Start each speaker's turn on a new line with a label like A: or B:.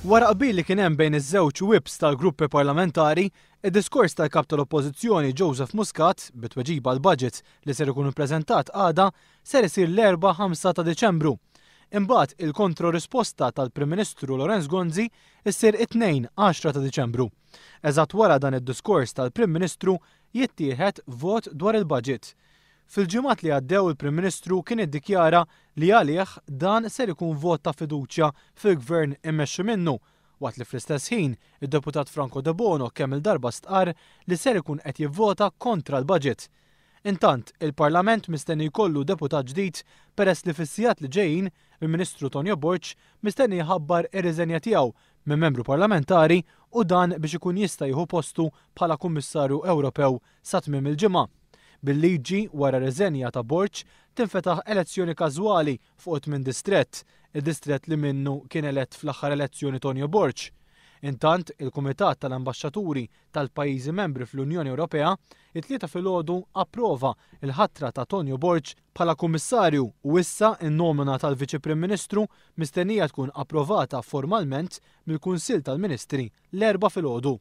A: Wara qbil li kien hemm bejn iż-żewġ whips tal-gruppi parlamentari, id-diskors tal-Kap tal-Oppożizzjoni Joseph Muscat bi tweġiba għall-budget li ser ikun ippreżentat għada ser isir l-Erbgħa 5 ta' Diċembru. Imbagħad il-kontro-risposta tal-Prim Ministru Lawrence Gonzi ssir it-Tnejn 10 ta' Diċembru. Eżatt wara dan id-diskors tal-Prim Ministru jittieħed vot dwar il-budget. Fil-ġimgħat li għaddew il-Prim Ministru kien iddikjara li għalih dan ser ikun vot ta' fiduċja fil-Gvern immexxi minnu, waqt li fl-istess ħin id-Deputat Franco Debono kemm-il darba stqarr li ser ikun qed jivvota kontra l-budget. Intant, il-Parlament mistenni jkollu deputat ġdid peress li fis-sigħat li ġejjin il-Ministru Tonio Borg mistenni jħabbar ir-riżenja tiegħu minn membru parlamentari u dan biex ikun jista' jieħu postu bħala Kummissarju Ewropew sa tmiem il-ġimgħa. Bil-liġi, wara r-riżenja ta' Borg, tinfetaħ elezzjoni każwali fuq it-tmien distrett, id-distrett li minnu kien elett fl-aħħar elezzjoni Tonio Borg. Intant, il-Kumitat tal-Ambaxxaturi tal-pajjiżi membri fl-Unjoni Ewropea, it-Tlieta filgħodu approva l-ħatra ta' Tonio Borg bħala Kummissarju u issa n-nomina tal-Viċi Prim Ministru mistennija tkun approvata formalment mill-Kunsill tal-Ministri l-Erbgħa filgħodu.